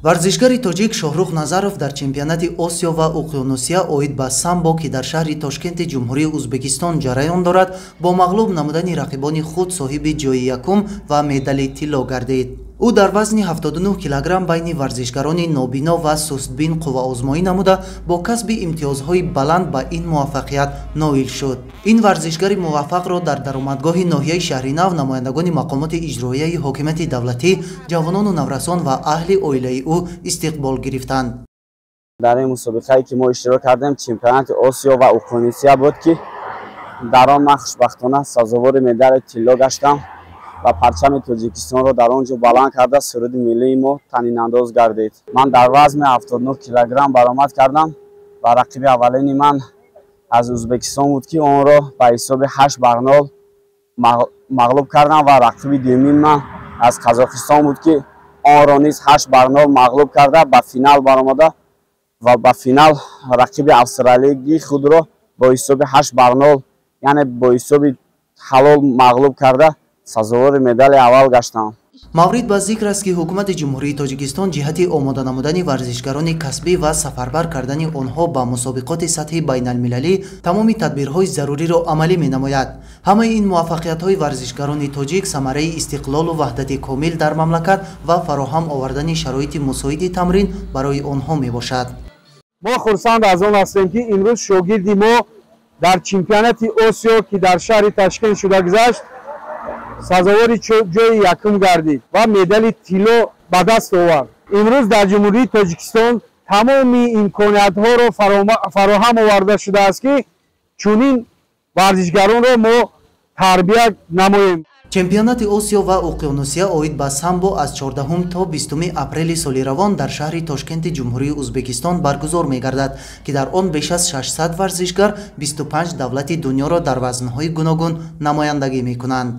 Варзишгари тоҷик Шоҳрух Назаров дар чемпионати Осиё ва Уқёнусия оид ба самбо, ки дар шаҳри Тошкенти Ҷумҳурии Узбекистон ҷараён дорад, бо мағлуб намудани рақибони худ соҳиби ҷойи якум ва медали тилло гардид. Ӯ дар вазни 79 килограмм байни варзишгарони нобино ва сустбин қувваозмоӣ намуда, бо касби имтиёзҳои баланд ба ин муваффақият ноил шуд. Ин варзишгари муваффақро дар даромадгоҳи ноҳияи Шаҳринав намояндагони мақомоти иҷроияи ҳокимияти давлатӣ, ҷавонону наврасон ва аҳли оилаи ӯ истиқбол гирифтанд. Дар ин мусобиқае ки мо иштирок кардем, чемпионати Осиё ва Уқёнусия буд, ки дар он ман хушбахтона сазовори медали тилло гаштам ва парчами Тоҷикистонро дар он ҷо баланд карда, суруди миллии мо танинандоз гардид. Ман дар вазни 79 килограмм баромад кардам ва рақиби аввалини ман аз Узбекистон буд, ки онро ба ҳисоби 8 бар 0 мағлуб кардам, ва рақиби дуюмии ман аз Қазоқистон буд, ки онро низ 8 бар 0 мағлуб карда, ба финал баромада ва ба финал рақиби австралигии худро бо ҳисоби 8 бар 0, яъне бо ҳисоби ҳалол мағлуб карда, сазовори медали аввал гаштам. Маврид ба зикр аст, ки Ҳукумати Ҷумҳурии Тоҷикистон ҷиҳати омода намудани варзишгарони касбӣ ва сафарбар кардани онҳо ба мусобиқоти сатҳи байналмилалӣ тамоми тадбирҳои заруриро амалӣ менамояд. Ҳамаи ин муваффақиятҳои варзишгарони тоҷик самараи истиқлолу ваҳдати комил дар мамлакат ва фароҳам овардани шароити мусоиди тамрин барои онҳо мебошад. Мо хурсанд аз он ҳастем, ки имрӯз шогирди мо дар чемпионати Осиё, ки дар шаҳри Ташкент шуда гузашт, сазовори ҷои якум гардид ва медали тилло ба даст овард. Имрӯз дар Ҷумҳурии Тоҷикистон тамоми имкониятҳоро фароҳам оварда шудааст, ки чунин варзишгаронро мо тарбия намоем. Чемпионати Осиё ва Уқёнусия оид ба самбо аз 14 то 20 апрели соли равон дар шаҳри Тошкенти Ҷумҳурии Узбекистон баргузор мегардад, ки дар он беш аз 600 варзишгар 25 давлати дунёро дар вазнҳои гуногун намояндагӣ мекунанд.